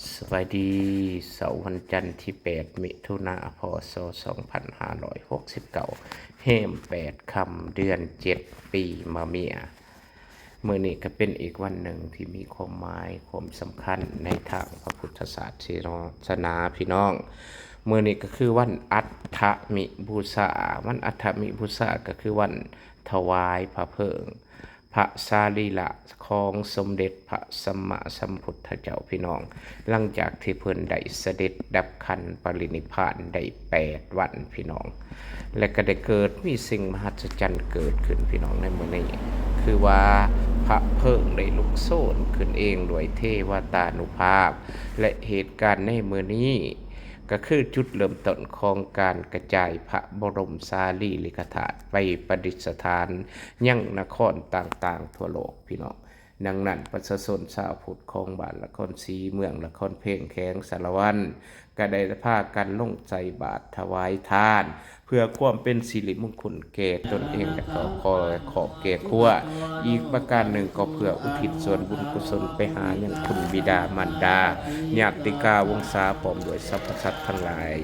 ສະບາຍດີ ເຊົ້າວັນຈັນທີແປດ ມິຖຸນາ ພ.ສ. ສອງພັນຫ້າຮ້ອຍຫົກສິບເກົ້າ ແຮມແປດຄ່ຳ ເດືອນເຈັດ ປີມະເມຍ. ມື້ນີ້ກໍເປັນອີກວັນໜຶ່ງທີ່ມີຄວາມໝາຍຄວາມສຳຄັນໃນທາງພະພຸດທະສາສະໜາພີ່ນ້ອງ. ມື້ນີ້ກໍຄືວັນອັດຖະມິບູຊາ, ວັນອັດຖະມິບູຊາກໍຄືວັນຖວາຍພະເພີງ ພະສະລີລະຂອງສົມເດັດພະສຳມາສຳພຸດທະເຈົ້າພີ່ນ້ອງ, ຫຼັງຈາກທີ່ເພິ່ນໄດ້ສະເດັດດັບຂັນປະລິນິບພານໄດ້ແປດວັນພີ່ນ້ອງ, ແລະກໍໄດ້ເກີດມີສິ່ງມະຫັດສະຈັນເກີດຂຶ້ນພີ່ນ້ອງໃນມື້ນີ້, ຄືວ່າພະເພີງໄດ້ລຸກໂຊນຂຶ້ນເອງດ້ວຍເທວະຕານຸພາບ, ແລະເຫດການໃນມື້ນີ້ ກໍຄືຈຸດເລີ່ມຕົ້ນຂອງການກະຈາຍພະບໍລົມສາລີລິກະທາດໄປປະດິດສະຖານຍັງນະຄອນຕ່າງໆທົ່ວໂລກພີ່ນ້ອງ. ດັ່ງນັ້ນ ປະຊາຊົນຊາວພຸດຂອງບ້ານລະຄອນສີ ເມືອງລະຄອນເພັງ ແຂວງສາລະວັນ ກໍໄດ້ພາກັນລົງໃສ່ບາດຖວາຍທານ ເພື່ອຄວາມເປັນສິລິມຸງຄຸນແກ່ຕົນເອງ ແລະກໍຂໍ ແລະຂອບແກ່ຄົວ, ອີກປະການໜຶ່ງກໍເພື່ອອຸທິດສ່ວນບຸນກຸສົນໄປຫາຍັງຄຸນບິດາມານດາ, ຍາດຕິກາວົງສາ ພ້ອມດ້ວຍສັບພະສັດທັງຫຼາຍ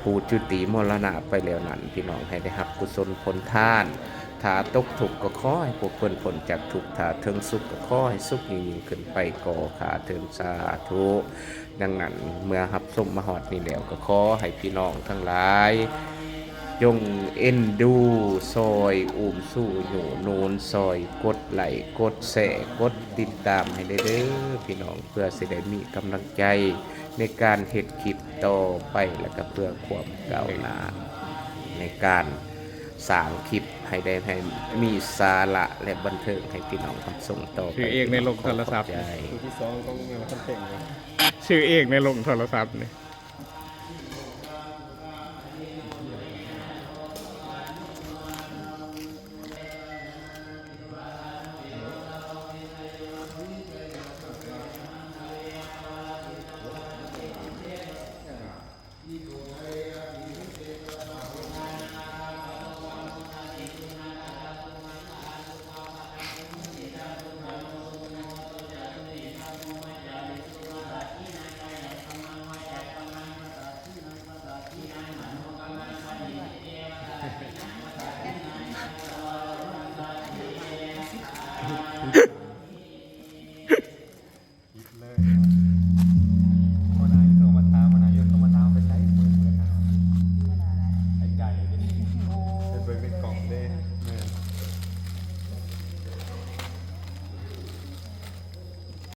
ຜູ້ຈຸຕິມໍລະນະໄປແລ້ວນັ້ນ, ພີ່ນ້ອງໃຫ້ໄດ້ຮັບກຸສົນຜົນທານ. ຖ້າຕົກທຸກກໍຂໍໃຫ້ພວກເພິ່ນພົ້ນຈາກທຸກ, ຖ້າເຖິງສຸກກໍຂໍໃຫ້ສຸກຍິ່ງໆຂຶ້ນໄປ, ກໍຂ້າເທີນສາທຸ. ດັ່ງນັ້ນ ເມື່ອຮັບຊົມມາຮອດນີ້ແລ້ວ ກໍຂໍໃຫ້ພີ່ນ້ອງທັງຫຼາຍ ຈົ່ງເອັນດູ ຊ່ອຍອຸ້ມຊູ ຍູ້ໜູນ ຊ່ອຍກົດໄລ້ ກົດແຊ ກົດຕິດຕາມໃຫ້ແດ່ເດີພີ່ນ້ອງ, ເພື່ອຊິໄດ້ມີກຳລັງໃຈໃນການເຮັດຄລິບຕໍ່ໄປ ແລະກະເພື່ອຄວາມກ້າວໜ້າໃນການສ້າງຄລິບໃຫ້ໄດ້ ໃຫ້ມີສາລະ ແລະບັນເທີງໃຫ້ພີ່ນ້ອງຮັບຊົມຕໍ່ໄປ. ຊື່ເອກໃນໂລກໂທລະສັບ ຂອບໃຈ. ຊື່ທີສອງຂອງເມືອງລະຄອນເພັງ ຊື່ເອກໃນໂລກໂທລະສັບນີ້.